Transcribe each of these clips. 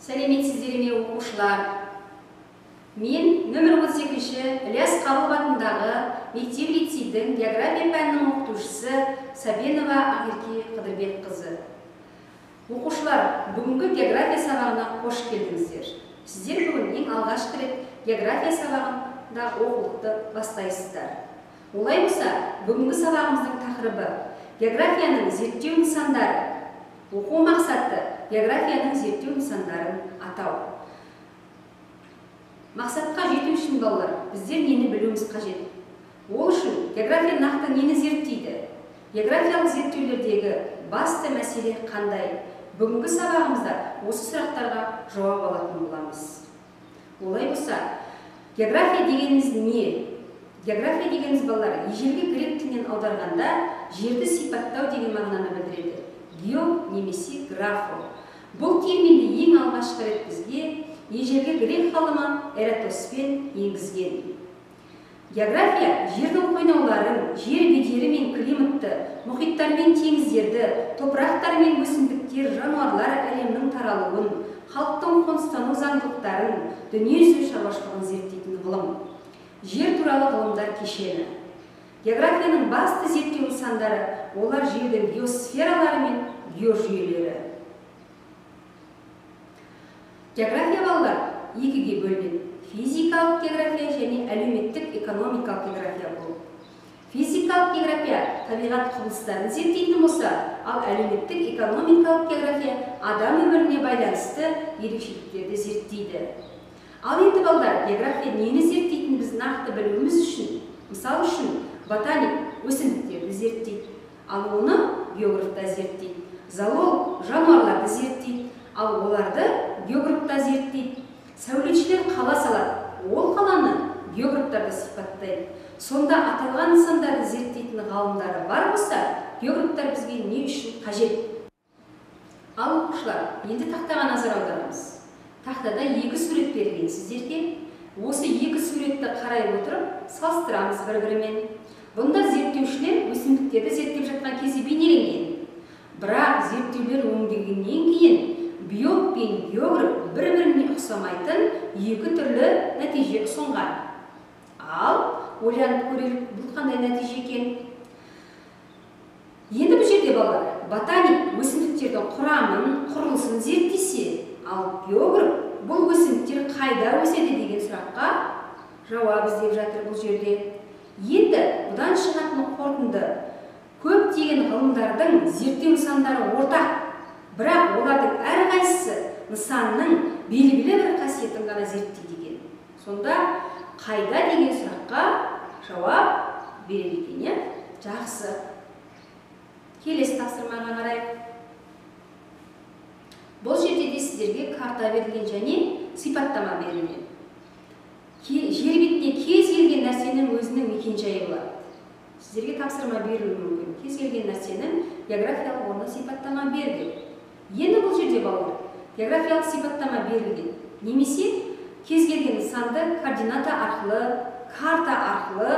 Сәлеметсіздер ме, оқушылар? Мен нөмір 32-ші Ілияс Қабылов атындағы мектеп-лицейдің география пәнінің оқытушысы Сабенова Ақерке Қыдырбекқызы. Оқушылар, бүгінгі география сабағына қош келдіңіздер. Сіздер бүгін ең алғашқы рет география сабағында оқулықты бастайсыздар. Олай болса, бүгінгі сабағымыздың тақырыбы географияның зерттеу нысандары. Оқу мақсаты географияның зерттеу нысандарын атау. Мақсатқа жету үшін, балалар, біздер нені білуіміз қажет? Ол үшін география нақты нені зерттейді? Географиялық зерттеулердегі басты мәселе қандай? Бүгінгі сабағымызда осы сұрақтарға жауап алатын боламыз. Олай болса, география дегеніміз не? География дегеніміз, балалар, ежелгі грек тілінен аударғанда жерді сипаттау деген мағынаны білдіреді. Гео немесе графо. Бұл терминді ең алғашқы рет бізге ежелгі грек ғалымы Эратосфен енгізген. География жердің қойнауларын, жер бедері мен климатты, мұхиттар мен теңіздерді, топырақтар мен өсімдіктер, жануарлар әлемінің таралуын, халықтың қоныстану заңдылықтарын, дүниежүзі шаруашылығын зерттейтін ғылым. Жер туралы ғылымдар кешені. Географияның басты зерттеу нысандары олар жердің геосфералары мен геожүйелері. География, балалар, екіге бөлінеді. Физикалық география және әлеуметтік экономикалық география болып. Физикалық география табиғат құбылыстарын зерттейтін болса, ал әлеуметтік экономикалық география адам өміріне байланысты ерекшеліктерді зерттейді. Ал енді, балалар, география нені зерттейтінін біз нақты білуіміз үшін, мысал үшін, ботаник өсімдіктерді зерттейді, ал оны географ та зерттейді. Зоолог жануарларды зерттейді, ал оларды географ та зерттейді. Сәулетшілер қала салады, ол қаланы географтар да сипаттайды. Сонда аталған нысандарды зерттейтін ғалымдары бар болса, географтар бізге не үшін қажет? Ал оқушылар, енді тақтаға назар аударамыз. Тақтада екі сурет берілген сіздерге. Осы екі суретті қарай отырып, салыстырамыз бір-бірімен. Бұнда зерттеушілер өсімдіктерді зерттеп жатқан кезде бейнеленген. Бірақ зерттеулер өңдегеннен кейін биолог пен географ бір-біріне ұқсамайтын екі түрлі нәтиже ұсынған. Ал ойланып көрелік, бұл қандай нәтиже екен? Енді бұл жерде, балалар, ботаник өсімдіктердің құрамын, құрылысын зерттесе, ал географ бұл өсімдіктер қайда өседі деген сұраққа жауап іздеп жатыр бұл жерде. Енді бұдан шығатын қорытынды: көптеген ғылымдардың зерттеу нысандары ортақ, бірақ олардың әрқайсысы нысанның белгілі бір қасиетін ғана зерттейді екен. Сонда қайда деген сұраққа жауап береді екен, иә? Жақсы. Келесі тапсырмаға қарайық. Бұл жерде де сіздерге карта берілген және сипаттама берілген. Жер бетінде кез келген нәрсенің өзінің мекенжайы болады. Сіздерге тапсырма берілуі мүмкін. Кез келген нәрсенің географиялық орнына сипаттама бер деп. Енді бұл жерде, балалар, географиялық сипаттама берілген. Немесе кез келген нысанды координата арқылы, карта арқылы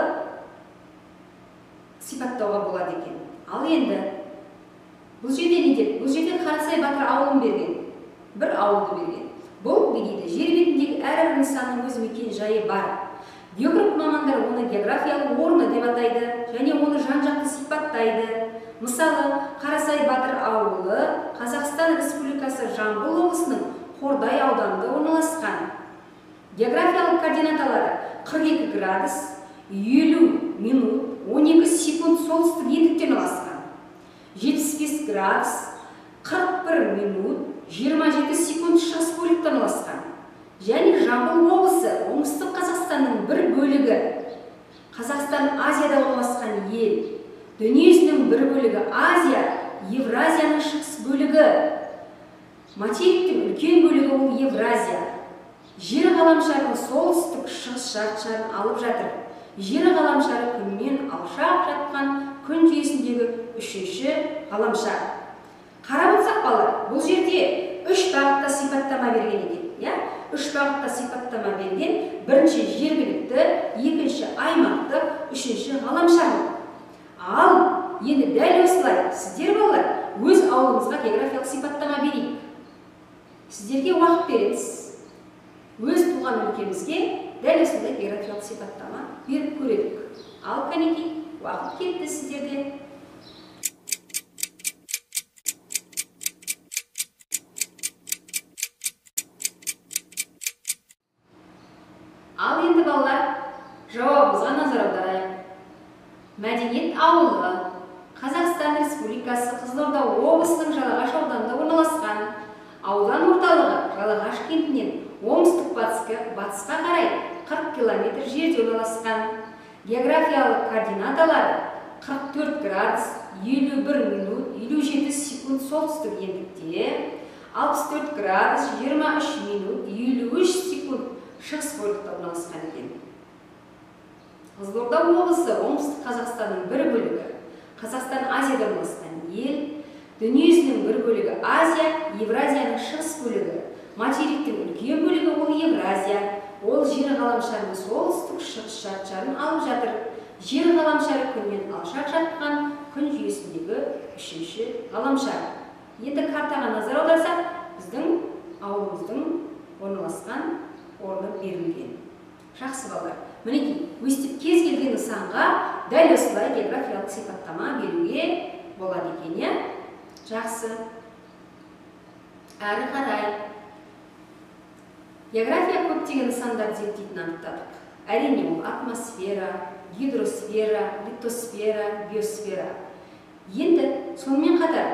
сипаттауға болады екен. Ал енді бұл жерде не деп? Бұл жерде Қарасай батыр ауылын берген. Бір ауылды берген. Бұл не дейді? Жер бетіндегі әрбір нысанның өз мекен жайы бар. Географ мамандар оны географиялық орны деп атайды және оны жан-жақты сипаттайды. Мысалы, Қарасай батыр ауылы Қазақстан Республикасы Жамбыл облысының Қордай ауданында орналасқан. Географиялық координаталары 42 градус, 50 минут, 12 секунд солтүстік ендікте орналасқан. 75 градус, 41 минут, 27 секунд шығыс бөлікте орналасқан. Және Жамбыл облысы Оңтүстік Қазақстанның бір бөлігі. Қазақстан Азияда орналасқан ел. Дүниежүзінің бір бөлігі Азия, Евразияның шығыс бөлігі. Материктің үлкен бөлігі ол Евразия. Жер ғаламшарының солтүстік шығыс жарты шарын алып жатыр. Жер ғаламшары күннен алшақ жатқан күн жүйесіндегі үшінші ғаламшар. Қарап отырсақ, балалар, бұл жерде үш бағытта сипаттама берген екен, иә? Үш бағытта сипаттама берген. Бірінші жергілікті, екінші аймақтық, үшінші ғаламшарлық. Ал енді дәл осылай сіздер, балалар, өз ауылыңызға географиялық сипаттама берейік. Сіздерге уақыт береміз. Өз туған өлкемізге дәл осындай географиялық сипаттама беріп көрелік. Ал кәнекей, уақыт кетті сіздерде. Ал енді балалар, жауабымызға назар аударайық. Мәдениет ауылы Қазақстан Республикасы Қызылорда облысының Жалағаш ауданында орналасқан. Аудан орталығы Жалағаш кентінен оңтүстік батысқа қарай 40 километр жерде орналасқан. Географиялық координаталары 44 градус 51 минут 57 секунд солтүстік ендікте, 64 градус 23 минут 53 секунд шығыс бөлікте орналасқан екен. Қызылорда облысы оңтүстік Қазақстанның бір бөлігі. Қазақстан Азияда орналасқан ел, дүниежүзінің бір бөлігі Азия, Евразияның шығыс бөлігі. Материктің үлкен бөлігі ол Евразия. Ол жер ғаламшарының солтүстік шығыс жартышарын алып жатыр. Жер ғаламшары күннен алшақ жатқан күн жүйесіндегі үшінші ғаламшар. Енді картаға назар аударсақ, біздің ауылымыздың орналасқан орны берілген. Жақсы балалар, мінекей, өстіп кез келген нысанға дәл осылай географиялық сипаттама беруге болады екен, иә? Жақсы. Әрі қарай. География көптеген нысандарды зерттейтінін анықтадық. Әрине, ол атмосфера, гидросфера, литосфера, биосфера. Енді сонымен қатар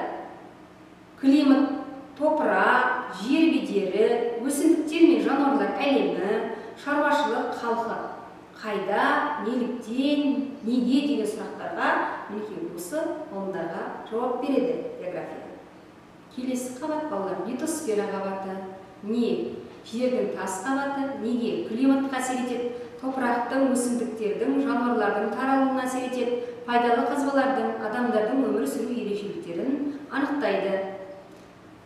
климат, топырақ, жер бедері, өсімдіктер мен жануарлар әлемі, шаруашылық халқы қайда, неліктен, неге деген сұрақтарға мінекей осы ғылымдарға жауап береді география. Келесі қабат балалар, литосфера қабаты. Не? Жердің тас қабаты. Неге? Климатқа әсер етеді, топырақтың, өсімдіктердің, жануарлардың таралуына әсер етеді, пайдалы қазбалардың, адамдардың өмір сүру ерекшеліктерін анықтайды.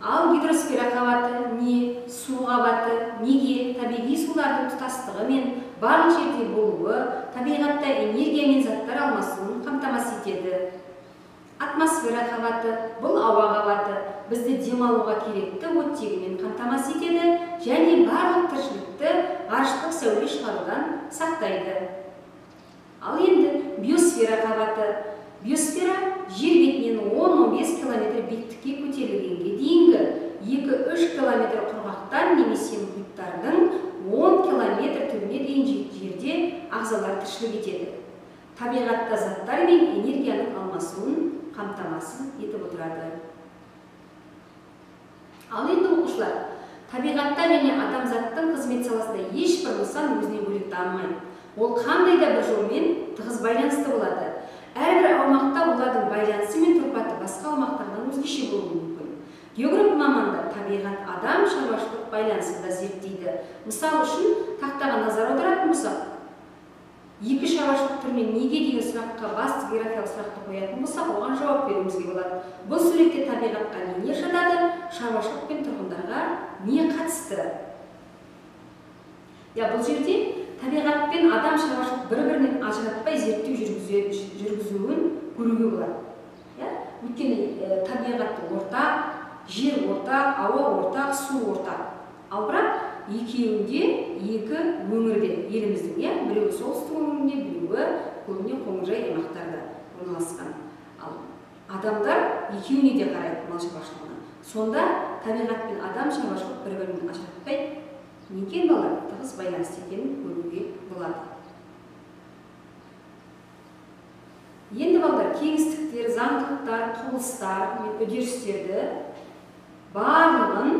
Ал гидросфера қабаты не? Су қабаты. Неге? Табиғи сулардың тұтастығы мен барлық жерде болуы табиғатта энергия мен заттар алмасуын қамтамасыз етеді. Атмосфера қабаты бұл ауа қабаты, бізді демалуға керекті оттегімен қамтамасыз етеді және барлық тіршілікті ғарыштық сәуле шығарудан сақтайды. Ал енді биосфера қабаты. Биосфера жер бетінен 10-15 километр биіктікке көтерілгенге дейінгі 2-3 километр құрғақтан немесе мұхиттардың 10 километр түбіне дейін жерде ағзалар тіршілік етеді. Табиғатта заттар мен энергияның алмасуын қамтамасыз етіп отырады. Ал енді оқушылар, табиғатта және адамзаттың қызмет саласында ешбір нысан өзіне бөлек дамымайды. Ол қандай да бір жолмен тығыз байланысты болады. Әрбір аумақта олардың байланысы мен тұрпаты басқа аумақтардан өзгеше болуы мүмкін. Географ мамандар табиғат адам шаруашылық байланысын да зерттейді. Мысал үшін, тақтаға назар аударатын болсақ, екі шаруашылық түріне неге деген сұраққа басты географиялық сұрақты қоятын болсақ, оған жауап беруімізге болады. Бұл суретте табиғатқа нелер жатады, шаруашылық пен тұрғындарға не қатысты? Я, бұл жерде табиғат пен адам шаруашылық бір-бірінен ажыратпай зерттеу жүргізуін көруге болады. Өйткені табиғат ортақ, жер ортақ, ауа ортақ, су ортақ. Ал бірақ екеуінде екі өңірде еліміздің, біреуі солтүстік өңірінде, біреуі көбіне қоңыржай аймақтарда орналасқан. Ал адамдар екеуіне де қарайды мал шаруашылығына. Сонда табиғат пен адам шаруашылық бір-бірінен ажыратпай некен балалар тығыз байланысты екенін көруге болады. Енді балалар кеңістіктер, заңдылықтар, құбылыстар мен үдерістерді барлығын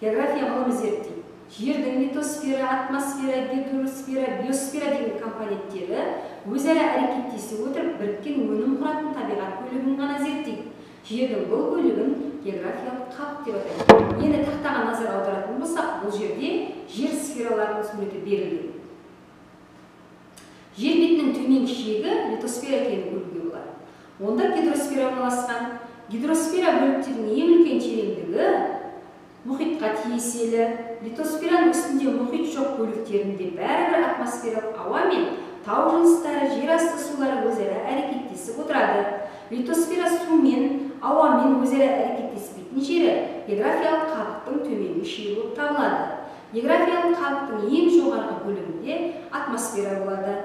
география ғылымы зерттейді. Жердің литосфера, атмосфера, гидросфера, биосфера деген компоненттері өзара әрекеттесе отырып біріккен өнім құратын табиғат бөлігін ғана зерттейді. Жердің бұл бөлігін географиялық қабық деп атайды. Енді тақтаға назар аударатын болсақ, бұл жерде жер сфераларының суреті берілген. Жер бетінің төменгі шегі литосфера екенін көруге болады. Онда гидросфера орналасқан. Гидросфера бөліктерінің ең үлкен тереңдігі мұхитқа тиеселі. Литосфераның үстінде мұхит жоқ бөліктерінде бәрібір атмосфералық ауа мен тау жыныстары, жер асты сулары өзара әрекеттесіп отырады. Литосфера сумен, ауамен өзара әрекеттеспейтін жері географиялық қабықтың төменгі шегі болып табылады. Географиялық қабықтың ең жоғарғы бөлігінде атмосфера болады.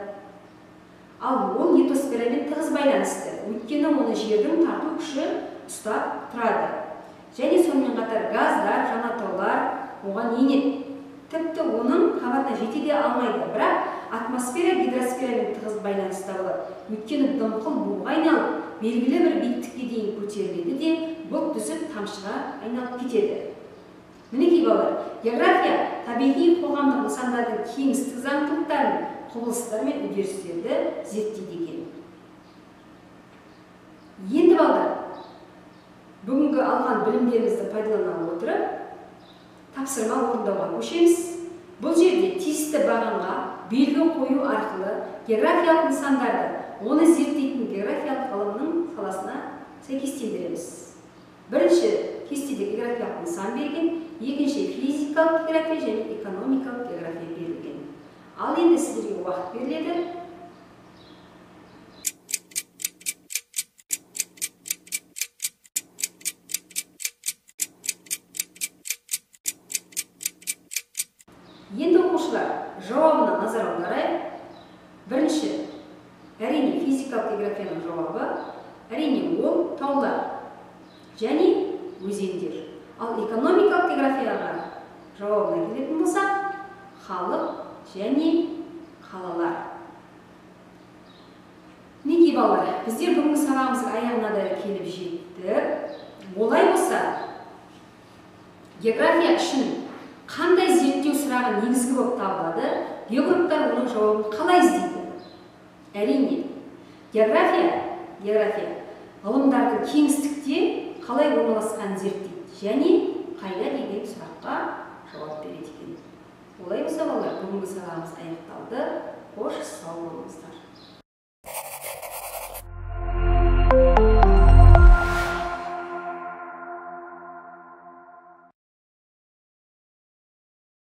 Ал ол литосферамен тығыз байланысты, өйткені оны жердің тарту күші ұстап тұрады. Және сонымен қатар газдар, жанартаулар оған енеді. Тіпті оның қабатына жете де алмайды. Бірақ атмосфера гидросферамен тығыз байланыста болады. Өйткені дымқыл буға айналып, белгілі бір биіктікке дейін көтеріледі де, бұлт түсіп тамшыға айналып кетеді. Мінекей балалар, география табиғи қоғамдық нысандардың кеңістік заңдылықтарын, құбылыстар мен үдерістерді зерттейді екен. Енді балалар, бүгінгі алған білімдерімізді пайдалана отырып, тапсырма орындауға көшеміз. Бұл жерде тиісті бағанға белгі қою арқылы географиялық нысандарды, оны зерттейтін географиялық ғылымның саласына сәйкестендіреміз. Бірінші кестеде географиялық нысан берген, екінші физикалық география және экономикалық география берілген. Ал енді сіздерге уақыт беріледі. Енді оқушылар, жауабына назар аударайық. Бірінші, әрине физикалық географияның жауабы, әрине ол таулар және өзендер. Ал экономикалық географияға жауабына келетін болсақ, халық және қалалар. Мінекей балалар, біздер бүгінгі сабағымыздың аяғына да келіп жеттік. Олай болса, география үшін қандай зерттеу сұрағы негізгі болып табылады? Географтар оның жауабын қалай іздейді? Әрине, география ғылымдардың кеңістікте қалай орналасқанын зерттейді және қайда деген сұраққа жауап береді екен. Олай болса, балалар, бүгінгі сабағымыз аяқталды. Қош, сау болыңыздар.